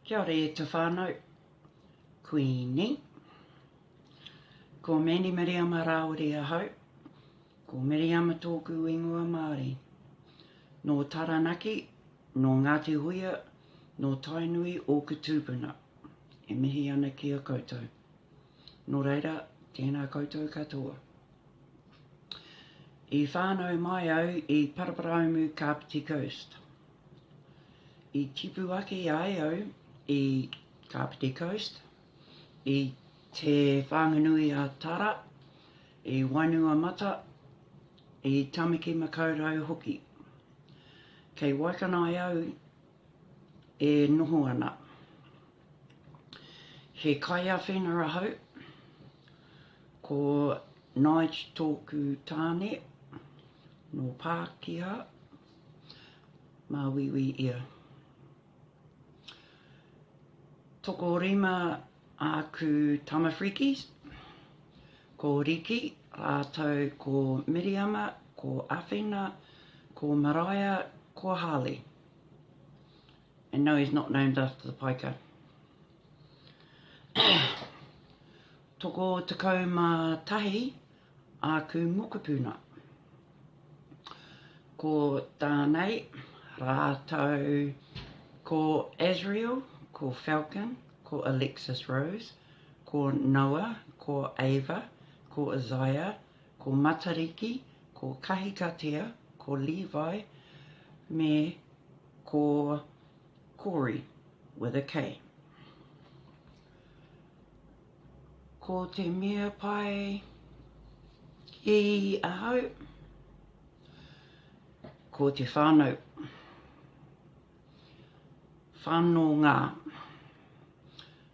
Kia ora e te whānau. Kuini. Ko Mandy Miriama Rāwiri ahau. Ko Miriama tōku ingoa Māori. Nō Taranaki, nō Ngāti Huia, nō Tainui ōku tūpuna. E mihi ana ki a koutou. Nō reira, tēnā koutou katoa. I whānau mai au i Paraparaumu, Kāpiti Coast. I tipu ake ai au i Kāpiti Coast, i Te Whanganui a Tara, i Wainuiomata, i Tamaki Makaurau hoki. Kei Waikanae au e noho ana. He kaiāwhina ahau, ko Nige tōku tāne, nō Pākehā. Māuiui ia. Tokorima āku tamafrikis, ko Riki rātou ko Miriama, ko Awhina, ko Maraea, ko Harley. And no he's not named after the piker. Toko 11 āku mokopuna. Ko Tānei rātou ko Azriel, ko Falcon, ko Alexis Rose, ko Noah, ko Ava, ko Isaiah, ko Matariki, ko Kahikatea, ko Levi, me ko Corey with a K. Ko te mea pai ki ahau, ko te whānau. Whanonga,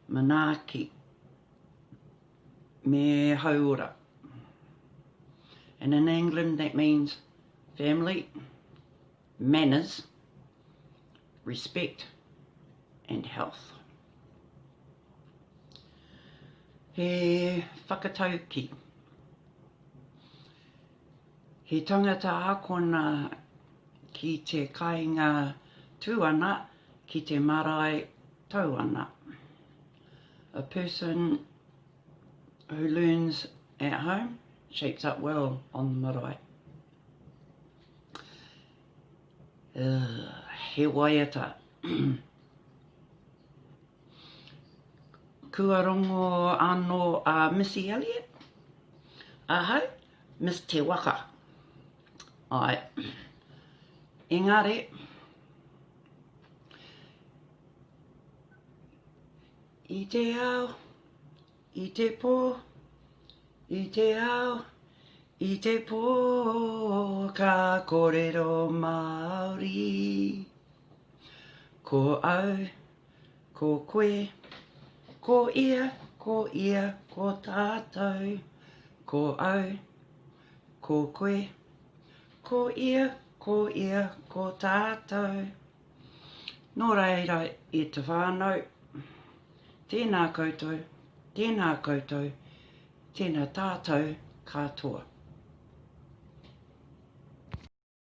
manaaki, me hauora. And in England that means family, manners, respect and health. He whakatauki. He tangata akona ki te kainga tu ana, ki te marae tau ana. A person who learns at home shapes up well on the marae. Ugh, he waiata. Kua rongo anō a Missy Elliott? Ahau, Miss Te Waka. Ai. Engari, i te ao, i te pō, i te ao, i te pō, ka kōrero Māori. Ko au, ko koe, ko ia, ko ia, ko tātou, ko au, ko koe, ko ia, ko ia, ko tātou. Nō reira e te whānau, tēnā koutou, tēnā koutou, tēnā tātou katoa.